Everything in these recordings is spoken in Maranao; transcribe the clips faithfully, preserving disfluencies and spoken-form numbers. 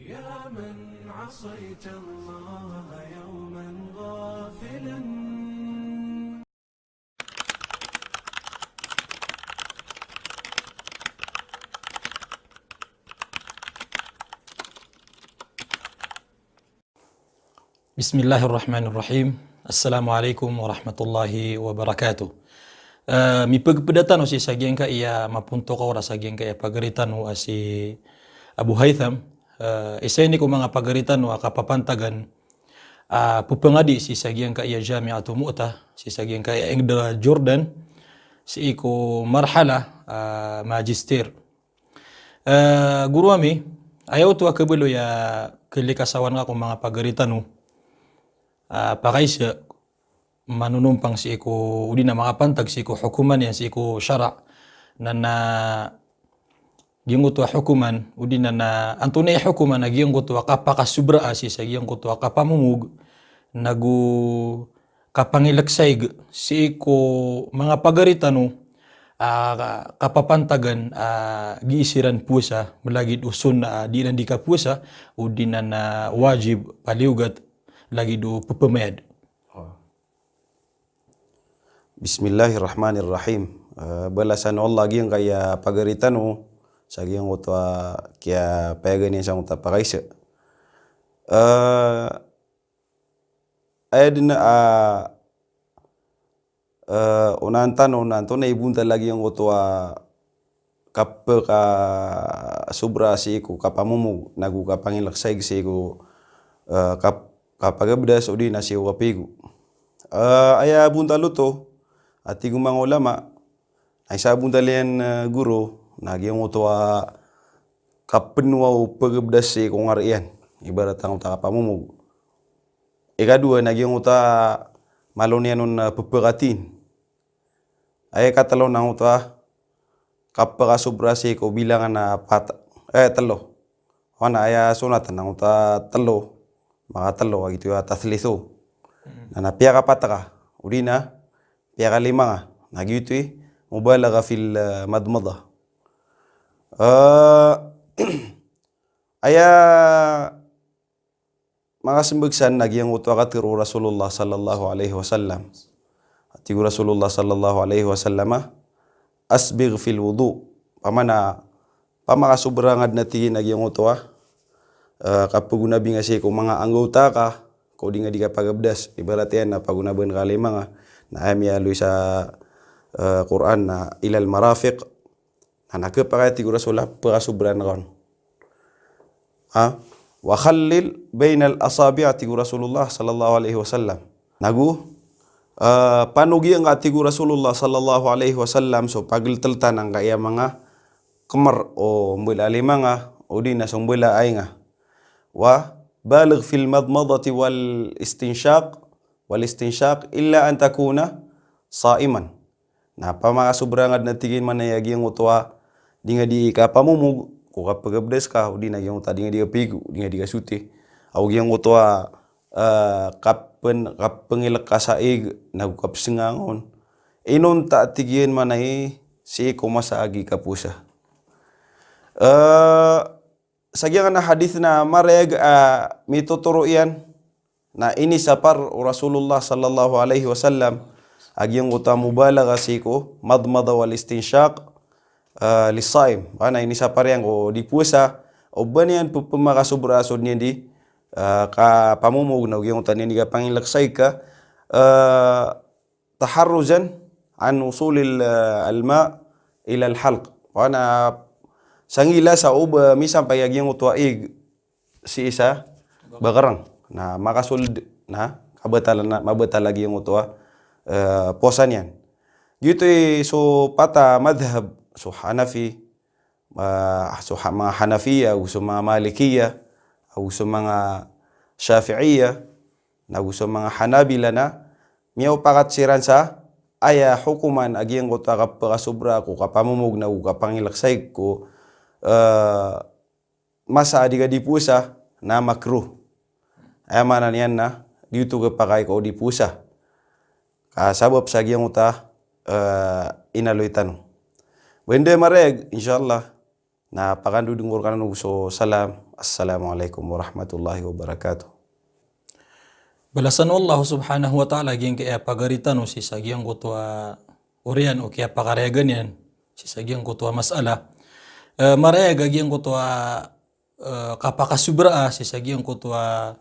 يا من عصيت الله يوما غافلا. Bismillahir Rahmanir Rahim. Assalamu alaikum warahmatullahi wabarakatuh. Eh, mipagpeda tano sii sa giyangkaya mapontok a oras a giyangkaya pagari tano a si Abu Haytham. Eh, isa ini ko manga pagari tano a kapapantagan a pepangadi sii sa giyangkaya Jami'atu Mu'tah, sii sa giyangkaya inged a Jordan, sii ko marhala a magister. Eh, guro ami, aya oto a khabaloy a kalikasawan ka ko manga pagari tano a pakaisa, manonompang sii ko, odi na makapantag sii ko hokoman iyan sii ko shara', na, na giyangkoto a hokoman, odi na, na antonaa i hokoman a giyangkoto a kapakasobra a sii sa giyangkoto a kapamomog, nago kapangileksaig sii ko manga pagari tano a ka-, kapapantagan a giisiran powasa, malagid o sunnah a di iran di kapowasa, odi na, na wajib paliyogat, lagid o pepamayad. Oh. Bismillahir Rahmanir Rahim. Eh, balasan o Allah giyangkaya pagari tano sa giyangkoto a kiyapayagan iyan sangkoto a pakaisa. Eh, aya den a, eh, onaan tano na antonaa i bontal a giyangkoto a kapekasobra sii ko kapamomog, nago kapangileksaig sii ko, eh, kap-, kapagabdas odi na sii ko kapigo. Eh, aya bontal oto, a tig o manga ulama, na isa a bontal iyan, eh, guro, na giyangkoto a kapenowa o pagabdas sii ko ngar iyan, ibarat angkoto a kapamomog. Ikadowa, na giyangkoto a malo niyan on, eh, pepekatin. Aya ikatelo na angkoto a kapekasobra sii ko bilangan a pat, eh, telo. Wana aya sonat na angkoto a telo, makatelo, a giyoto a tathlithu. Hmm. Na, na piyakapat ka, odi na piyakalimanga. Na giyoto i mubalagha fil, eh, madmadah. Eh, aya makasembag san na giyangkoto a katharo o Rasulullah sallallahu alaihi wasallam. Tig o Rasulullah sallallahu alaihi wasallam, "Asbigh fil wudu." Pamana, pamakasobra ngka den a tig iyan a giyangkoto a, eh, kapagonabinga sii ko manga anggawta ka, ko di nga di kapagabdas. Ibarat iyan na pagonaban ka limanga. Na aya miyaaloy sa, eh, Qur'an na ilal marafiq. Na, na kepakay, tig o Rasulullah, pekasobra ngka on. Ha? "Wa khallil bainal asabi'," tig o Rasulullah sallallahu alaihi wasallam. Nago, eh, panogi ngka, tig o Rasulullah sallallahu alaihi wasallam, so pagelteltan angkaya manga kemer o mbala a limanga, odi na so mbala a ainga. "Wa baligh fil madmadati wal istinshaq, wal istinshaq illa an takuna sa'iman." Na pamakasobra ngka den a tig iyan, mana, a giyangkoto a di nga di kapamomog, ko kapagabdas ka, odi na giyangkoto a di nga di kapigo, di nga di kasoti. Ago giyangkoto a, eh, kapen-, kapengileksaig, nago kapesengangn. Inonta, tig iyan, mana, sii ko masa a gii kapowasa. Eh, sa giyangkanan a hadith na mareg a mitotoro iyan, na inisapar o Rasulullah sallallahu alaihi wasallam a giyangkoto a mubalagha sii ko madmada wal istinshaq, eh, lis-saim. Ba na inisapar iyan ko di powasa, o ba niyan pepemakasobra so niyan di, eh, kapamomog na giyangkoto a niyan di kapangileksaig ka, eh, taharruzan an wusulil, eh, al-ma' ilal halq. Wana sangila sa o ba misampay a giyangkoto a ig sii sa bakereng. Na makasold na kabatalan, na mabatal a giyangkoto a, eh, powasa niyan. Giyoto i so pat a madhhab, so Hanafi, ah, so ha-, manga Hanafiya, ago so manga Malikiya, ago so manga Shafi'iya, nago so manga Hanabila na miyaopakat siran sa aya hokoman a giyangkoto a kapekasobra ko kapamomog nago kapangileksaig ko, eh, masa a di ka di powasa na makruh. Aya maana niyan na di oto kepakay ko di powasa. Ka sabap sa giyangkoto a, eh, inaloy tano. Ba anda mareg, insha Allah, na pakandodong ko rekano so salam, Assalamu alaikum warahmatullahi wabarakatuh. Balasan o Allah subhanahu wa ta'ala giyangkaya pagari tano sii sa giyangkoto a oriyan o kiyapakarayagan iyan sii sa giyangkoto a mas'ala. Eh, marayag a giyangkoto a, eh, kapakasobra a sii sa giyangkoto a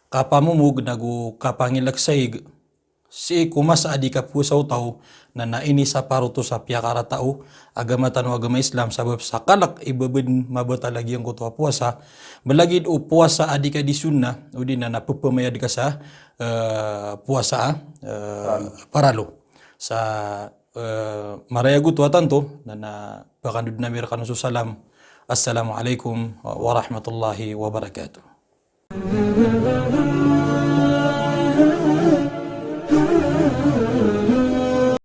kapamomog nago kapangilaksaig sii ko masa a di kapowasa o taw, na, na inisaparoto sa piyakarata o agama tano a agama Islam, sabap sa kalk i ba bn mabatal a giyangkoto a powasa, malagid o powasa a di ka di sunnah, odi na, na ppamayad ka sa, eh, powasa a, eh, paralo. Sa, eh, marayag oto a tanto, na, na pakandod ami rkano so salam. Assalamu alaikum warahmatullahi wabarakatuh.